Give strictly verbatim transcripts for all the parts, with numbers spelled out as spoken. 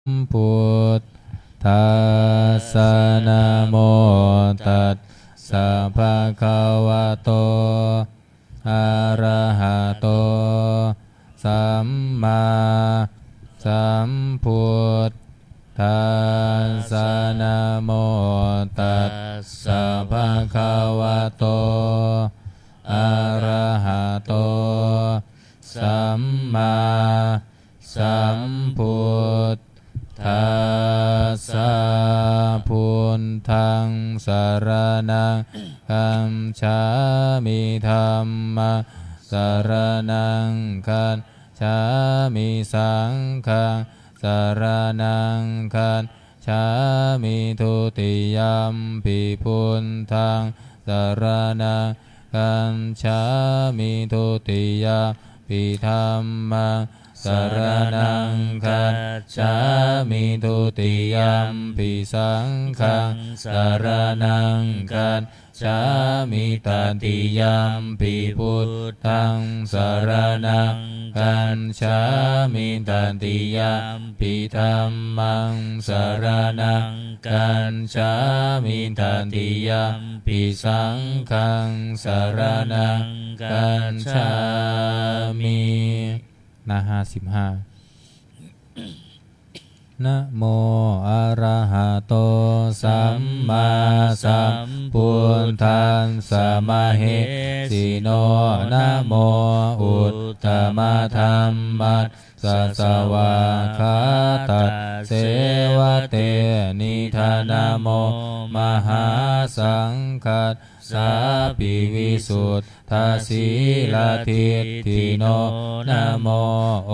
sambuddhassa. Namo tassa bhagavato arahato sammāsambuddhassa. Namo tassa bhagavato arahato sammāsambuddhassa. Buddhaṃ saraṇaṃ gacchāmi. Dhammaṃ saraṇaṃ gacchāmi. Saṅghaṃ saraṇaṃ gacchāmi. Dutiyampi buddhaṃ saraṇaṃ gacchāmi. Dutiyampi dhammaṃ saraṇaṃ gacchāmi. Dutiyampi saṅghaṃ saraṇaṃ gacchāmi. Tatiyampi buddhaṃ saraṇaṃ gacchāmi. Tatiyampi dhammaṃ saraṇaṃ gacchāmi. Tatiyampi saṅghaṃ saraṇaṃ gacchāmi. หน้า ห้าสิบห้า Namo arahato sammāsambuddhassa mahesino. Namo uttamadhammassa svākkhātasseva tenidha. Namo mahāsaṅghassāpi visuddhasīladiṭṭhino. Namo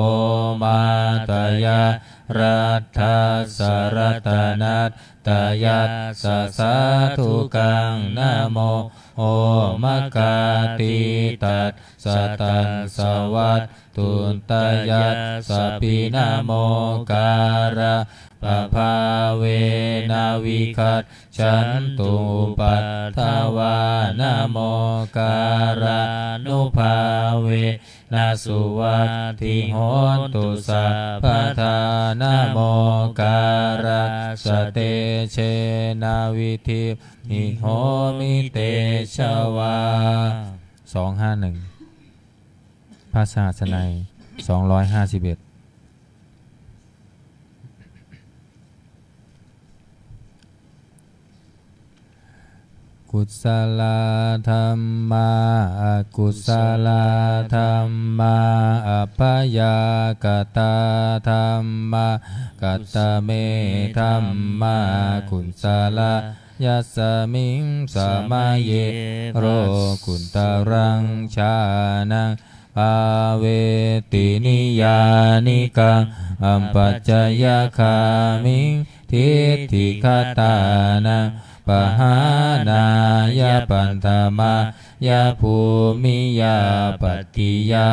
omātyāraddhassa ratanattayassa sādhukaṃ. Namo omakātītassa tassa vatthuttayassapi. Namokārappabhāvena vigacchantu upaddavā. Namokārānubhāvena suvatthi hotu sabbadā. Namokārassa tejena vidhimhi homi tejavā. สองห้าหนึ่ง พระสหัสไนย สองร้อยห้าสิบเอ็ด Kusalā dhammā, akusalā dhammā, abyākatā dhammā. Katame dhammā kusalā? Yasmiṃ samaye lokuttaraṃ jhānaṃ bhāveti niyyānikaṃ apacayagāmiṃ diṭṭhigatānaṃ pahānāya paṭhamāya bhūmiyā pattiyā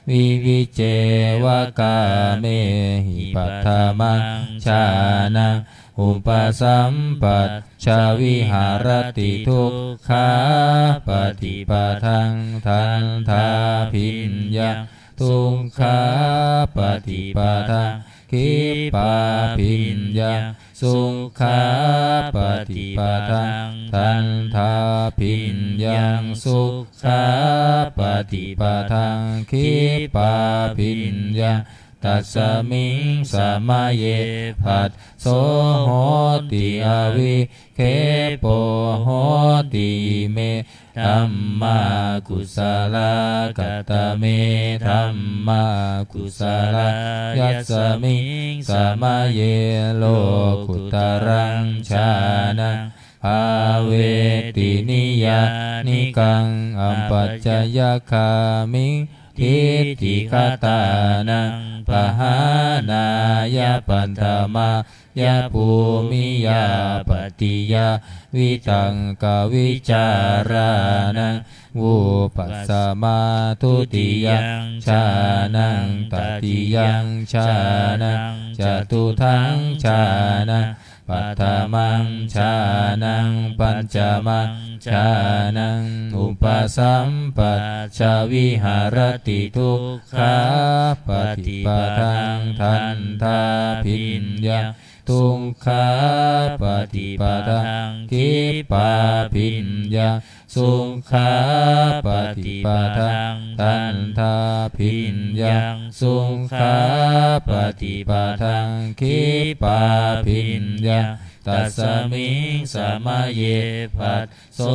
vivicceva kāmehi paṭhamaṃ jhānaṃ upasampajja viharati dukkhāpaṭipadaṃ dandhābhiññaṃ, dukkhāpaṭipadaṃ khippābhiññaṃ, sukhāpaṭipadaṃ dandhābhiññaṃ, sukhāpaṭipadaṃ khippābhiññaṃ. Tasmiṃ samaye phasso hoti, avikkhepo hoti, ime dhammā kusalā. Katame dhammā kusalā? Yasmiṃ samaye lokuttaraṃ jhānaṃ bhāveti niyyānikaṃ apacayagāmiṃ diṭṭhigatānaṃ pahānāya paṭhamāya bhūmiyā pattiyā vitakkavicārānaṃ vūpasamā dutiyaṃ jhānaṃ tatiyaṃ jhānaṃ catutthaṃ jhānaṃ paṭhamaṃ jhānaṃ pañcamaṃ jhānaṃ upasampajja viharati dukkhāpaṭipadaṃ dandhābhiññaṃ dukkhāpaṭipadaṃ khippābhiññaṃ sukhāpaṭipadaṃ dandhābhiññaṃ sukhāpaṭipadaṃ khippābhiññaṃ tasmiṃ samaye phasso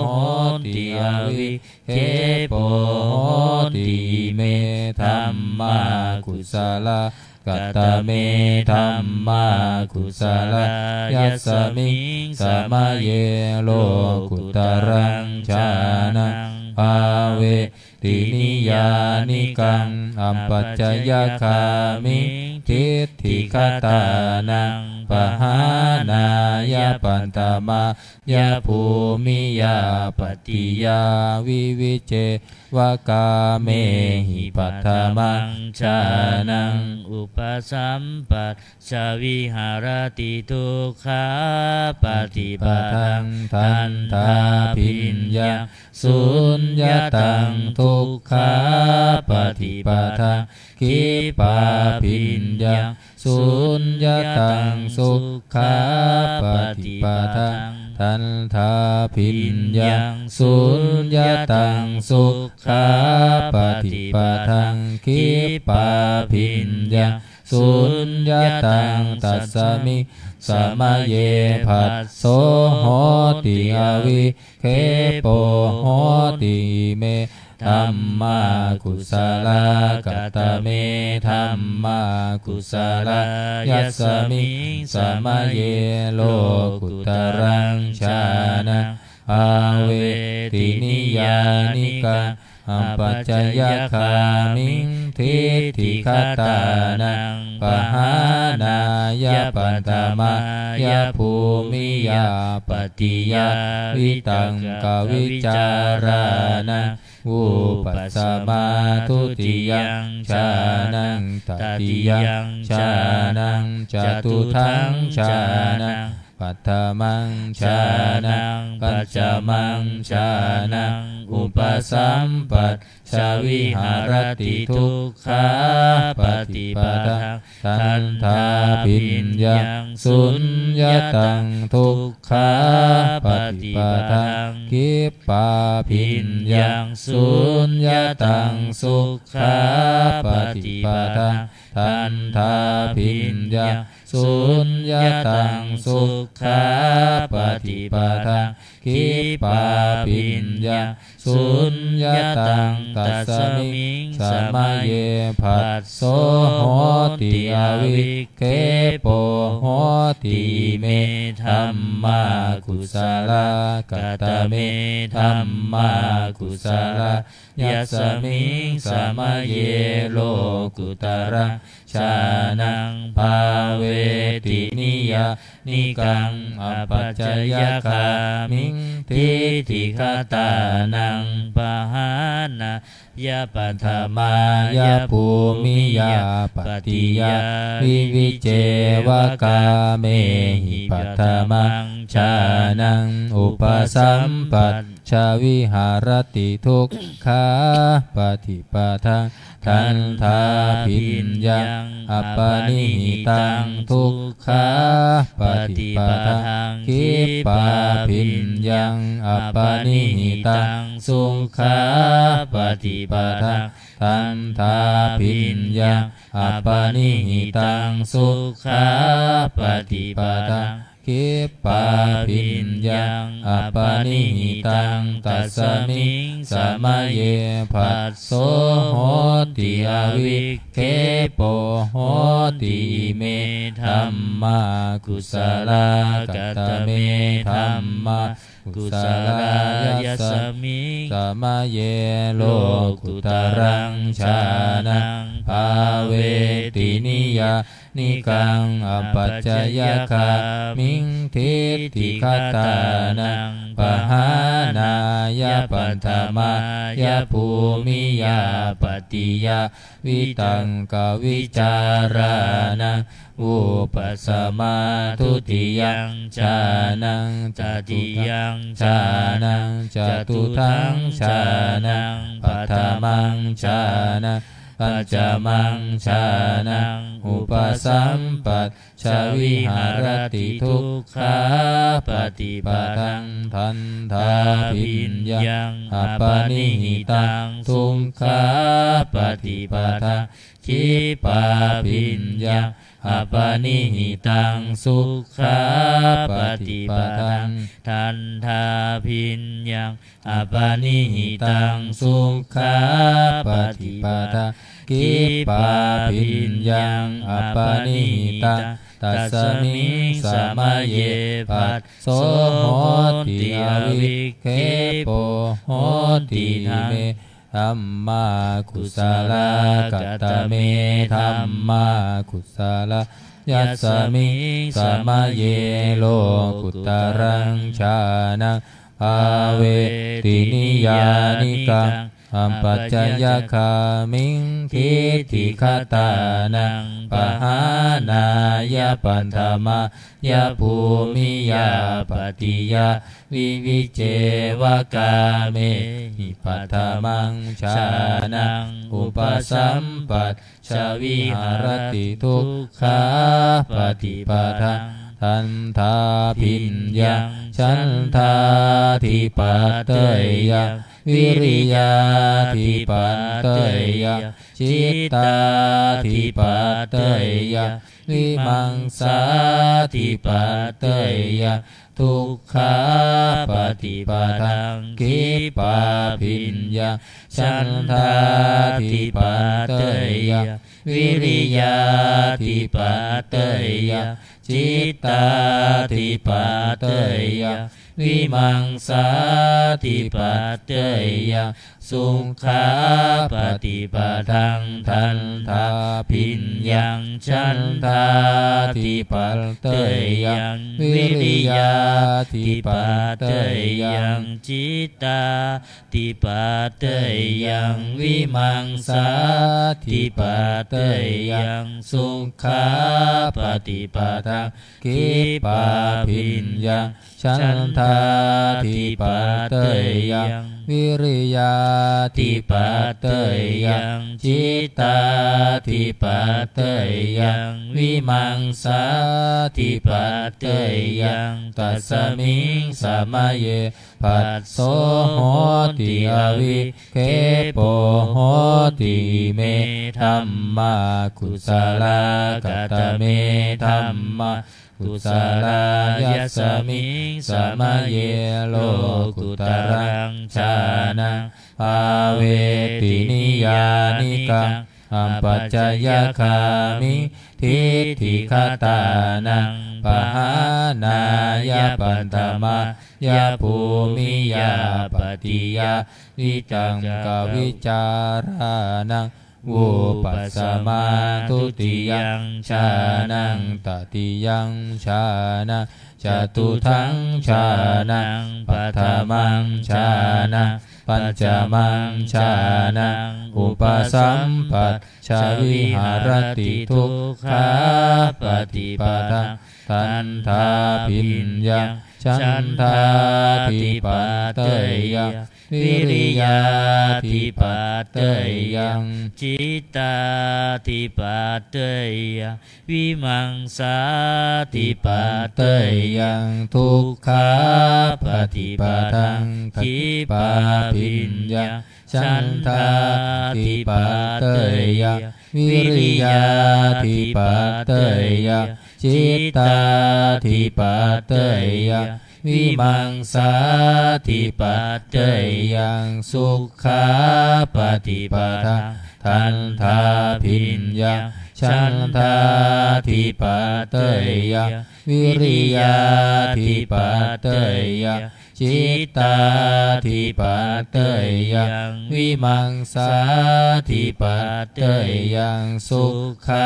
hoti avikkhepo hoti ime dhammā kusalā. Katame dhammā kusalā? Yasmiṃ samaye lokuttaraṃ jhānaṃ bhāveti niyyānikaṃ apacayagāmiṃ diṭṭhigatānaṃ pahānāya paṭhamā ya bhūmiyā pattiyā vivicceva kāmehi paṭhamaṃ jhānaṃ upasampajja viharati dukkhāpaṭipadaṃ dandhābhiññaṃ suññataṃ dukkhāpaṭipadaṃ khippābhiññaṃ suññataṃ sukhāpaṭipadaṃ dandhābhiññaṃ suññataṃ sukhāpaṭipadaṃ khippābhiññaṃ suññataṃ tasmiṃ samaye phasso hoti avikkhepo hoti ime dhammā kusalā. Katame dhammā kusalā? Yasmiṃ samaye lokuttaraṃ jhānaṃ bhāveti niyyānikaṃ apacayagāmiṃ diṭṭhigatānaṃ pahānāya paṭhamāya bhūmiyā pattiyā vitakkavicārānaṃ vūpasamā dutiyaṃ jhānaṃ tatiyaṃ jhānaṃ catutthaṃ jhānaṃ paṭhamaṃ jhānaṃ pañcamaṃ jhānaṃ upasampajja viharati dukkhāpaṭipadaṃ dandhābhiññaṃ suññataṃ dukkhāpaṭipadaṃ khippābhiññaṃ suññataṃ sukhāpaṭipadaṃ dandhābhiññaṃ suññataṃ sukhāpaṭipadaṃ khippābhiññaṃ suññataṃ tasmiṃ samaye phasso hoti avikkhepo hoti ime dhammā kusalā. Katame dhammā kusalā? Yasmiṃ samaye lokuttaraṃ jhānaṃ bhāveti niyyānikaṃ apacayagāmiṃ diṭṭhigatānaṃ pahānāya paṭhamāya bhūmiyā pattiyā vivicceva kāmehi paṭhamaṃ jhānaṃ upasampajja viharati dukkhāpaṭipadaṃ dandhābhiññaṃ apanihitaṃ dukkhāpaṭipadaṃ khippābhiññaṃ apanihitaṃ sukhāpaṭipadaṃ dandhābhiññaṃ apanihitaṃ sukhāpaṭipadaṃ khippābhiññaṃ apanihitaṃ tasmiṃ samaye phasso hoti avikkhepo hoti ime dhammā kusalā. Katame dhammā kusalā? Yasmiṃ samaye lokuttaraṃ jhānaṃ bhāveti niyyā nikaṃ apacayagāmiṃ diṭṭhigatānaṃ pahānāya paṭhamāya bhūmiyā pattiyā vitakkavicārānaṃ vūpasamā dutiyaṃ jhānaṃ tatiyaṃ jhānaṃ catutthaṃ jhānaṃ paṭhamaṃ jhānaṃ pañcamaṃ jhānaṃ upasampajja viharati dukkhāpaṭipadaṃ dandhābhiññaṃ apanihitaṃ dukkhāpaṭipadaṃ khippābhiññaṃ apanihitaṃ sukhāpaṭipadaṃ dandhābhiññaṃ apanihitaṃ sukhāpaṭipadaṃ khippābhiññaṃ apanihitaṃ tasmiṃ samaye phasso hoti avikkhepo hoti ime dhammā kusalā. Katame dhammā kusalā? Yasmiṃ samaye lokuttaraṃ jhānaṃ bhāveti niyyānikaṃ apacayagāmiṃ diṭṭhigatānaṃ pahānāya paṭhamāya bhūmiyā pattiyā viviceva kāmehi paṭhamaṃ jhānaṃ upasampajja viharati dukkhāpaṭipadaṃ dandhābhiññaṃ chandādhipateyyaṃ vīriyādhipateyyaṃ cittādhipateyyaṃ vīmaṃsādhipateyyaṃ dukkhāpaṭipadaṃ khippābhiññaṃ chandādhipateyyaṃ vīriyādhipateyyaṃ cittādhipateyyaṃ vīmaṃsādhipateyyaṃ sukhāpaṭipadaṃ dandhābhiññaṃ chandādhipateyyaṃ vīriyādhipateyyaṃ cittādhipateyyaṃ vīmaṃsādhipateyyaṃ sukhāpaṭipadaṃ khippābhiññaṃ chandādhipateyyaṃ vīriyādhipateyyaṃ cittādhipateyyaṃ vīmaṃsādhipateyyaṃ tasmiṃ samaye phasso hoti avikkhepo hoti ime dhammā kusalā. Katame dhammā kusalā? Yasmiṃ samaye lokuttaraṃ jhānaṃ bhāveti niyyānikaṃ apacayagāmiṃ diṭṭhigatānaṃ pahānāya paṭhamāya bhūmiyā pattiyā vitakkavicārānaṃ vūpasamā dutiyaṃ jhānaṃ tatiyaṃ jhānaṃ catutthaṃ jhānaṃ paṭhamaṃ jhānaṃ pañcamaṃ jhānaṃ upasampajja viharati dukkhāpaṭipadaṃ dandhābhiññaṃ chandādhipateyyaṃ vīriyādhipateyyaṃ cittādhipateyyaṃ vīmaṃsādhipateyyaṃ dukkhāpaṭipadaṃ khippābhiññaṃ chandādhipateyyaṃ vīriyādhipateyyaṃ cittādhipateyyaṃ vīmaṃsādhipateyyaṃ sukhāpaṭipadaṃ dandhābhiññaṃ chandādhipateyyaṃ vīriyādhipateyyaṃ cittādhipateyyaṃ vīmaṃsādhipateyyaṃ sukhāpaṭipadaṃ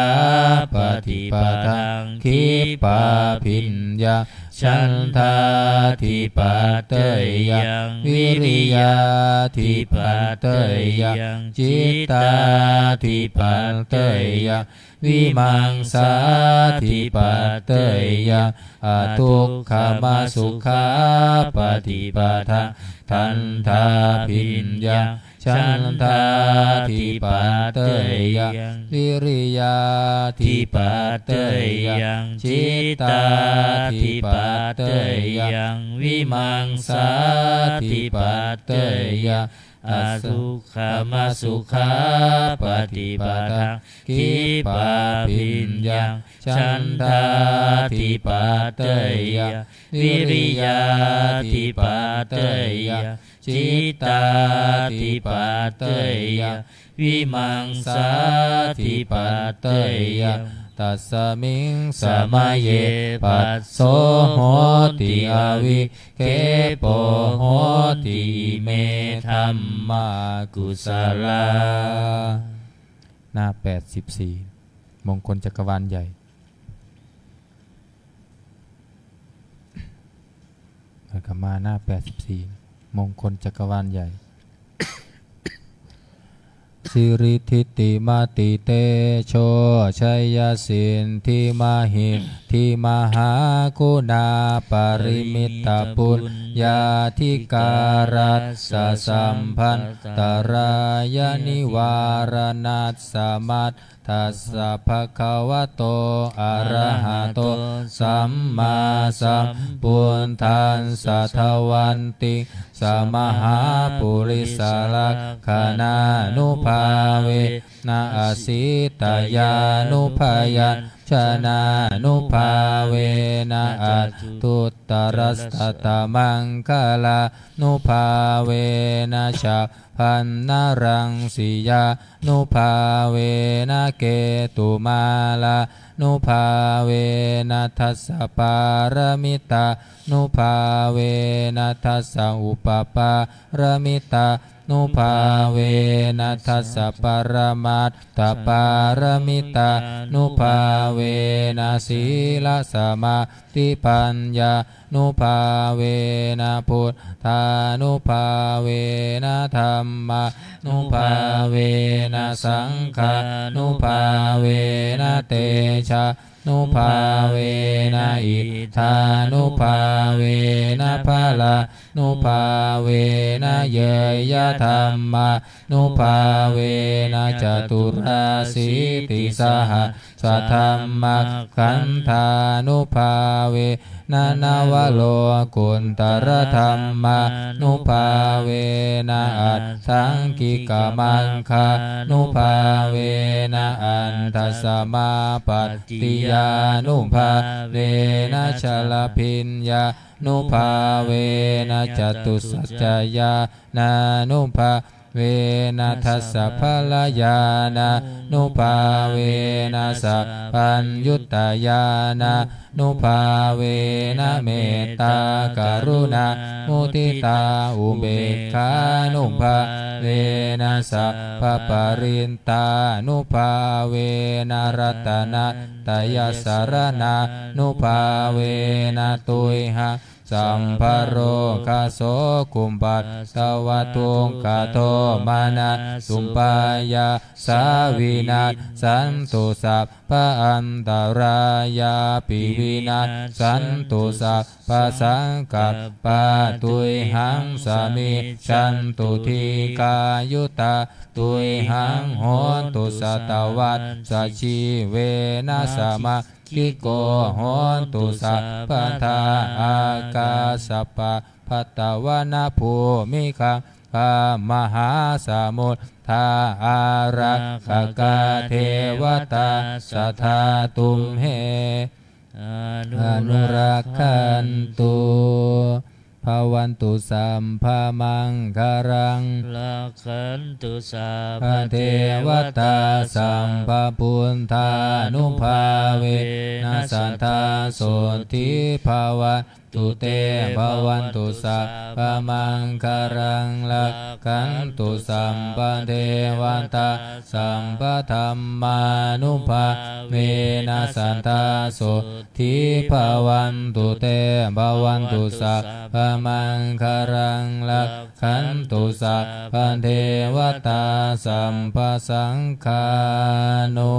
khippābhiññaṃ chandādhipateyyaṃ vīriyādhipateyyaṃ cittādhipateyyaṃ vīmaṃsādhipateyyaṃ adukkhamasukhāpaṭipadaṃ dandhābhiññaṃ chandādhipateyyaṃ vīriyādhipateyyaṃ cittādhipateyyaṃ vīmaṃsādhipateyyaṃ adukkhamasukhāpaṭipadaṃ khippābhiññaṃ chandādhipateyyaṃ vīriyādhipateyyaṃ cittādhipateyyaṃ vīmaṃsādhipateyyaṃ. Tasmiṃ samaye phasso hoti avikkhepo hoti ime dhammā kusalā. หน้า แปดสิบสี่ มงคลจักรวาลใหญ่ แล้วก็มาหน้า แปดสิบสี่ มงคลจักรวาลใหญ่ Siridhitimatitejojayasiddhimahiddhimahāguṇāparimitapuññādhikārassa sabbantarāyanivāraṇassa mat tassa bhagavato arahato sammāsambuddhassa dvattiṃsamahāpurisalakkhaṇānubhāvena asītyānubyañjanānubhāvena aṭṭhuttarasatamaṅgalānubhāvena chabbaṇṇaraṃsiyā nubhāvena ketumālānubhāvena dasapāramitānubhāvena dasaupapāramitānubhāvena dasaparamatthapāramitānubhāvena sīlasamādhipaññā nubhāvena buddhānubhāvena dhammānubhāvena saṅghānubhāvena tejānubhāvena iddhānubhāvena balānubhāvena ñeyyadhammānubhāvena caturāsītisahassadhammakkhandhānubhāvena navalokuttaradhammānubhāvena aṭṭhaṅgikamaggānubhāvena aṭṭhasamāpattiyānubhāvena chaḷabhiññānubhāvena catusaccañāṇānubhā vena dasabhallañāṇānubhāvena dasabhallañāṇānubhāvena mettakaruṇāmuditāupekkhānubhāvena sabbaparittānubhāvena ratanattayasaraṇānubhāvena tuyhaṃ sabbarogasokupaddavadukkhadomanassupāyāsā vinassantu, sabbaantarāyāpi vinassantu, sabbasaṅkappā tuyhaṃ samijjhantu, dīghāyutā tuyhaṃ hotu, satavassajīvena sama ggiko hotu sabbadā. Ākāsapabbatavanabhūmigaṅgāmahāsamuddā ārakkhakā devatā sadā tumhe anurakkhantu. Bhavantu sabbamaṅgalaṃ, rakkhantu sabbadevatā, sabbabuddhānubhāvena sadā sotthī bhavantu tu te bhavantu sabbamaṅgalaṃ, rakkhantu sabbadevatā, sabbadhammānubhāvena sadā sotthī bhavantu te. Bhavatu sabbamaṅgalaṃ, rakkhantu sabbadevatā, sabbasaṅghānu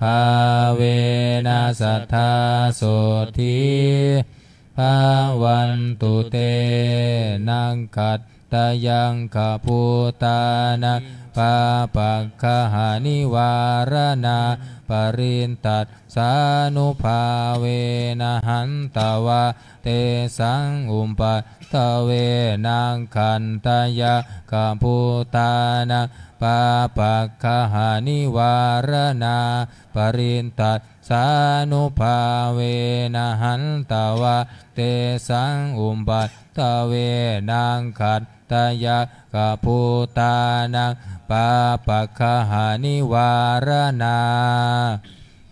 bhāvena sadā sotthī bhavantu te. Nakkhattayakkhabhūtānaṃ pāpaggahanivāraṇā parittassānubhāvena hantvā tesaṃ upaddave. Nakkhattayakkhabhūtānaṃ pāpaggahanivāraṇā parittassānubhāvena hantvā tesaṃ upaddave. Nakkhattayakkhabhūtānaṃ pāpaggahanivāraṇā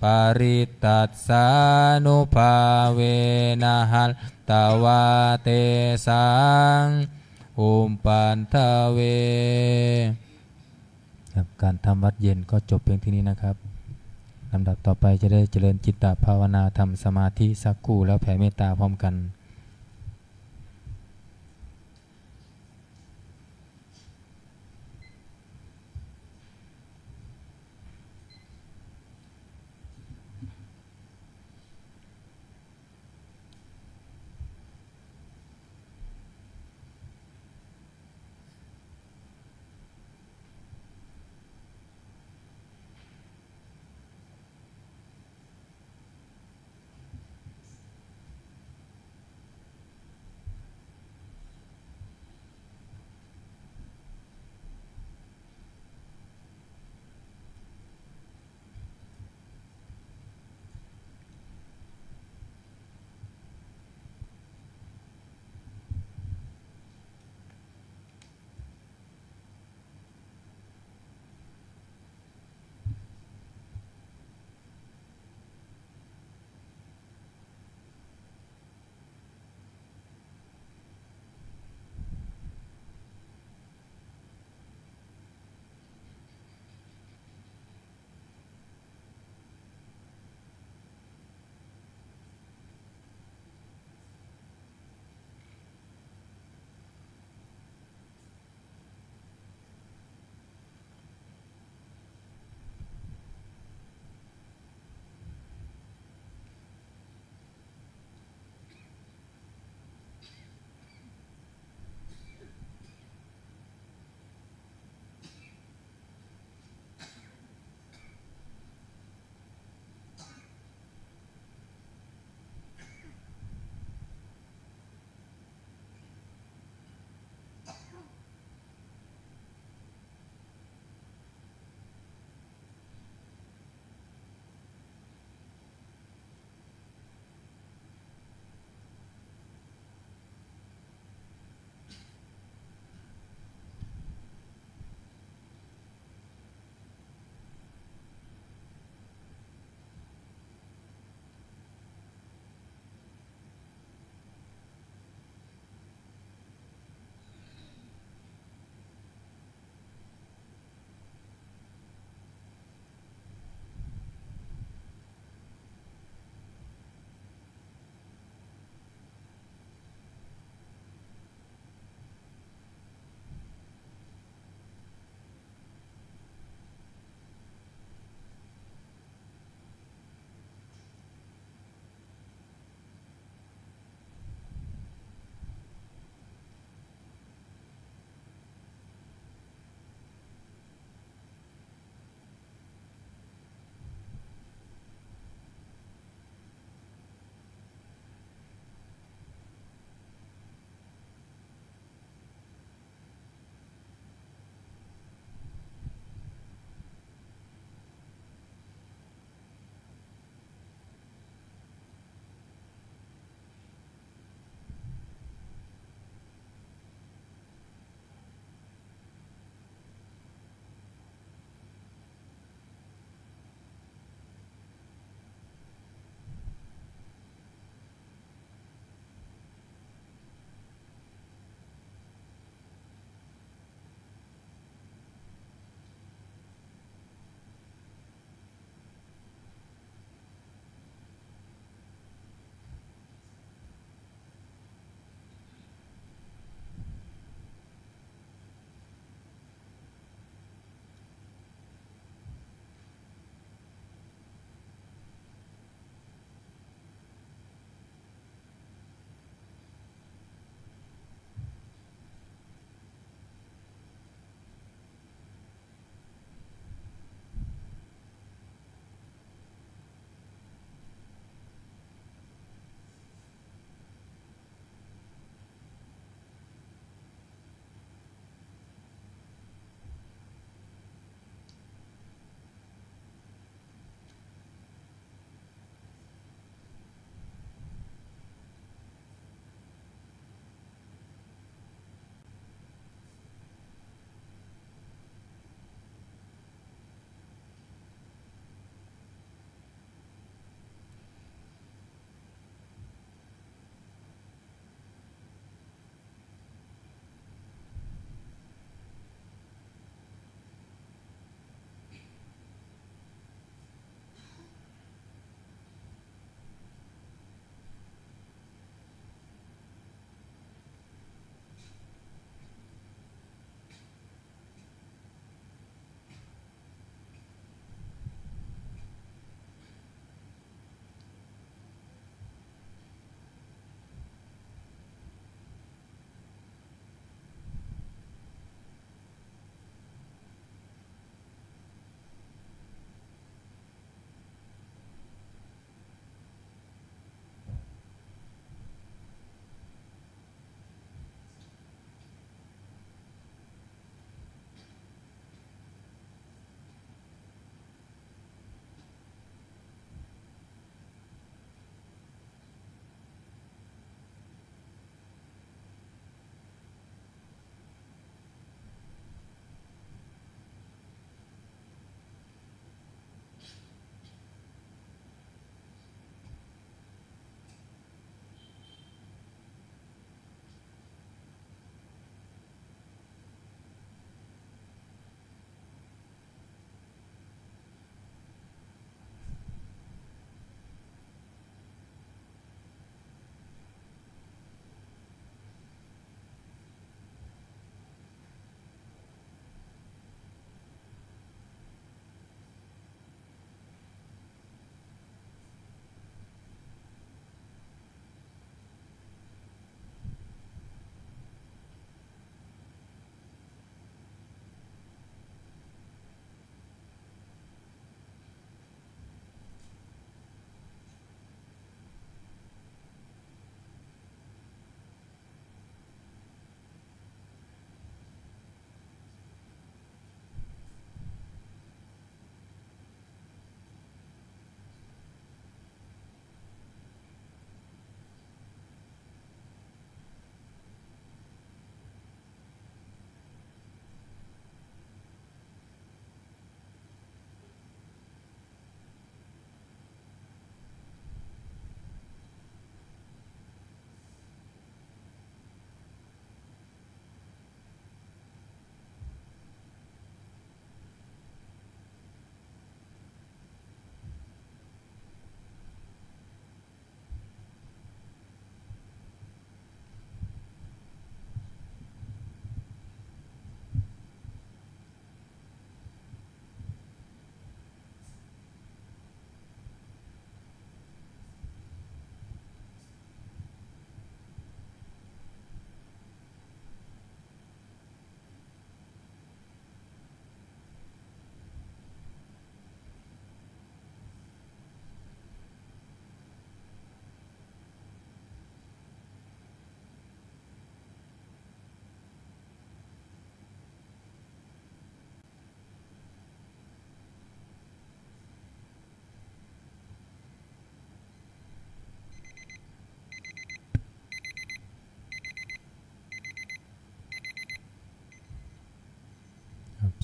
parittassānubhāvena hantvā tesaṃ upaddave. ครับ การทำวัตรเย็นก็จบเพียงเท่านี้นะครับ ลำดับต่อไปจะได้เจริญจิตตภาวนา ทำสมาธิสักครู่แล้วแผ่เมตตาพร้อมกัน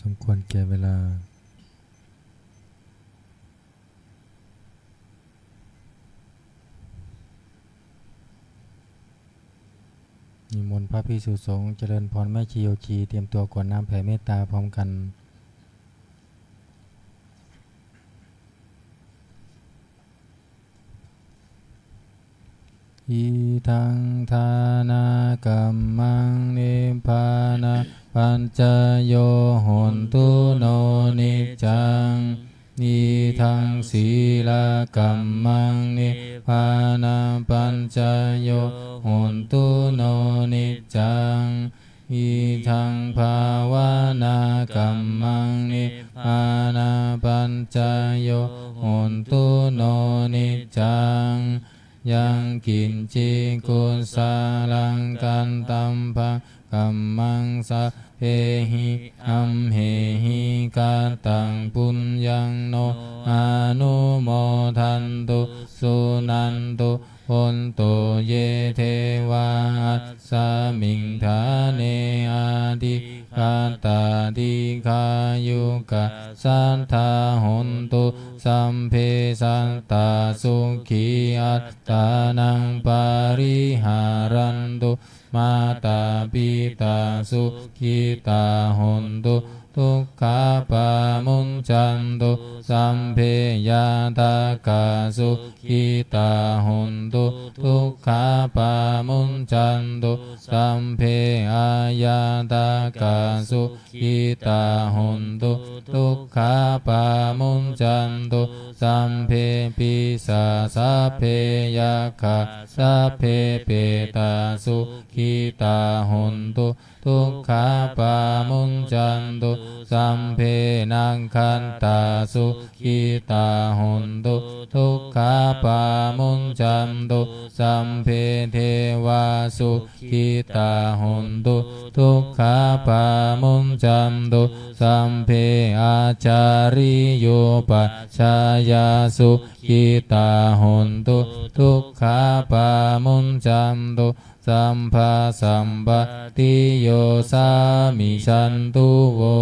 สมควรแก่เวลา นิมนต์พระภิกษุสงฆ์เจริญพรแม่ชีโยคี เตรียมตัวกรวดน้ำแผ่เมตตาพร้อมกัน Idaṃ dānakammaṃ nibbānapaccayo hotu no niccaṃ. Idaṃ sīlakammaṃ nibbānapaccayo hotu no niccaṃ. Idaṃ bhāvanākammaṃ nibbānapaccayo hotu no niccaṃ. Yaṅkiñci kusalaṃ katabbaṃ kammaṃ sabbehi amhehi kataṃ puññaṃ no anumodantu suṇantu bhonto ye devā asmiṃ ṭhāne adhigatā dīghāyukā sadā hontu sabbe sattā sukhī attānaṃ pariharantu mātā pitā sukhitā hontu dukkhā pamuñcantu sabbe ñātakā sukhitā hontu dukkhā pamuñcantu sabbe aññātakā sukhitā hontu dukkhā pamuñcantu sabbe pisā sabbe yakkhā sabbe petā sukhitā hontu dukkhā pamuñcantu sabbe nakkhattā sukhitā hontu dukkhā pamuñcantu sabbe devā sukhitā hontu dukkhā pamuñcantu sabbe ācariyūpajjhāyā sukhitā hontu dukkhā pamuñcantu sabbasampattiyo samijjhantu vo.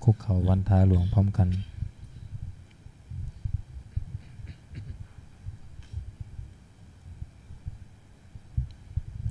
คุกเข่าวันทาหลวงพร้อมกัน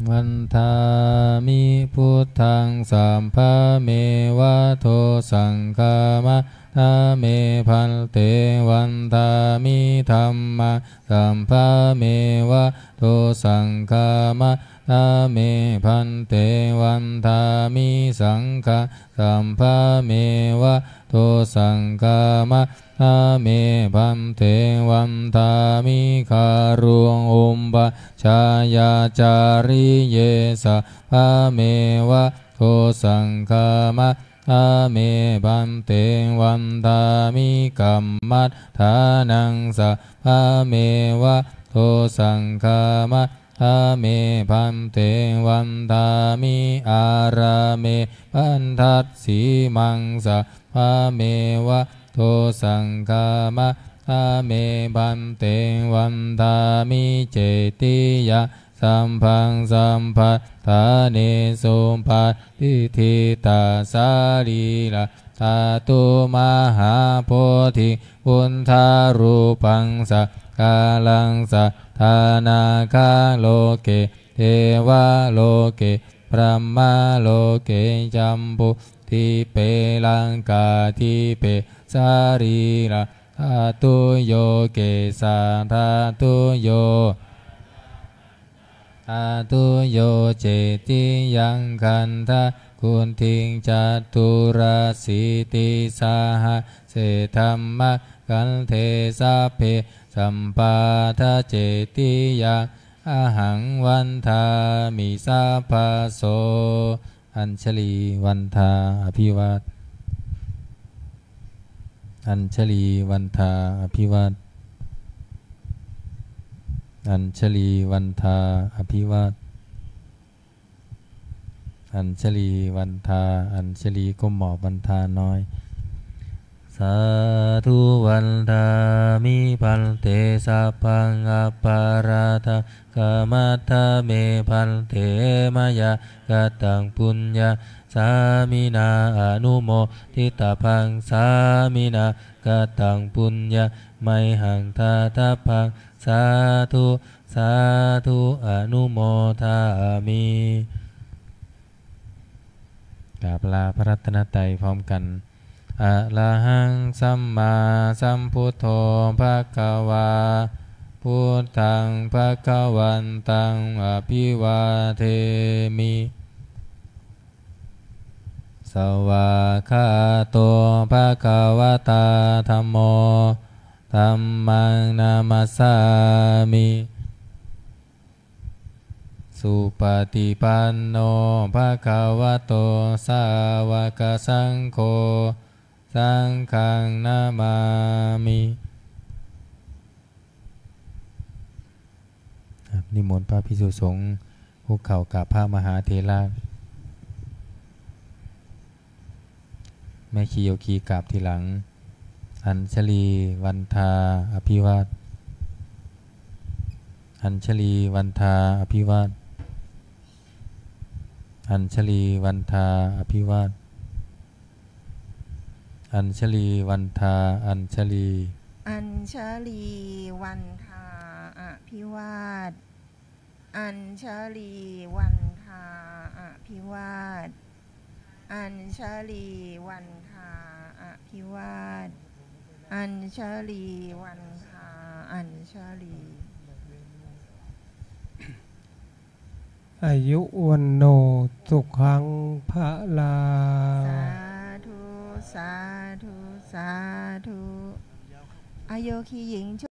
Vandāmi buddhaṃ sabbameva dosaṃ khamatha me bhante. Vandāmi dhammaṃ sabbameva dosaṃ khamatha me bhante. Vandāmi saṅghaṃ sabbameva dosaṃ khamatha me bhante. Vandāmi guruṃ upajjhāyācariye sabbameva dosaṃ khamatha me bhante. Vandāmi kammaṭṭhānaṃ sabbameva dosaṃ khamatha me bhante. Vandāmi ārāme bhaddasīmaṃ sabbameva dosaṃ khamatha me bhante. Vandāmi cetiyaṃ sabbaṃ sabbaṭṭhānesu patiṭṭhitā sarīradhātu mahābodhiṃ buddharūpaṃ sakāraṃ sadā nāgaloke devaloke brahmaloke jambudīpe laṅkādīpe sarīradhātuyo kesadhātuyo dhātuyo cetiyaṃ gandhakuṭiṃ caturāsītisahassadhammakkhandhe sabbe sabbāta cetiyaṃ ahaṃ vandāmi sabbaso. Añjalī vandā abhivād Añjalī vandā abhivād Añjalī vandā abhivād Añjalī vandā Añjalī ก้มหมอบวันทาน้อย Sādhu vandāmi bhante, sabbaṃ aparādhaṃ khamatha me bhante, mayā kataṃ puññaṃ sāminā anumoditabbaṃ, sāminā kataṃ puññaṃ mayhaṃ dātabbaṃ, sādhu sādhu anumodāmi. กราบลาพระรัตนตรัยพร้อมกัน Arahaṃ sammāsambuddho bhagavā, buddhaṃ bhagavantaṃ abhivādemi. Svākkhāto bhagavatā dhammo, dhammaṃ namassāmi. Supaṭipanno bhagavato sāvakasaṅgho, saṅghaṃ namāmi. ครับ นิมนต์พระภิกษุสงฆ์คุกเข่ากราบพระมหาเถระ แม่ชีโยคีกราบทีหลัง Añjalī vandā abhivāda. Añjalī vandā abhivāda. Añjalī vandā abhivāda. Añjalī vandā añjalī. Añjalī vandā abhivāda. Añjalī vandā abhivāda. Añjalī vandā abhivāda. Añjalī vandā añjalī. Āyu vaṇṇo sukhaṃ balaṃ. Sādhu, sādhu, sādhu. อาโยคีหญิง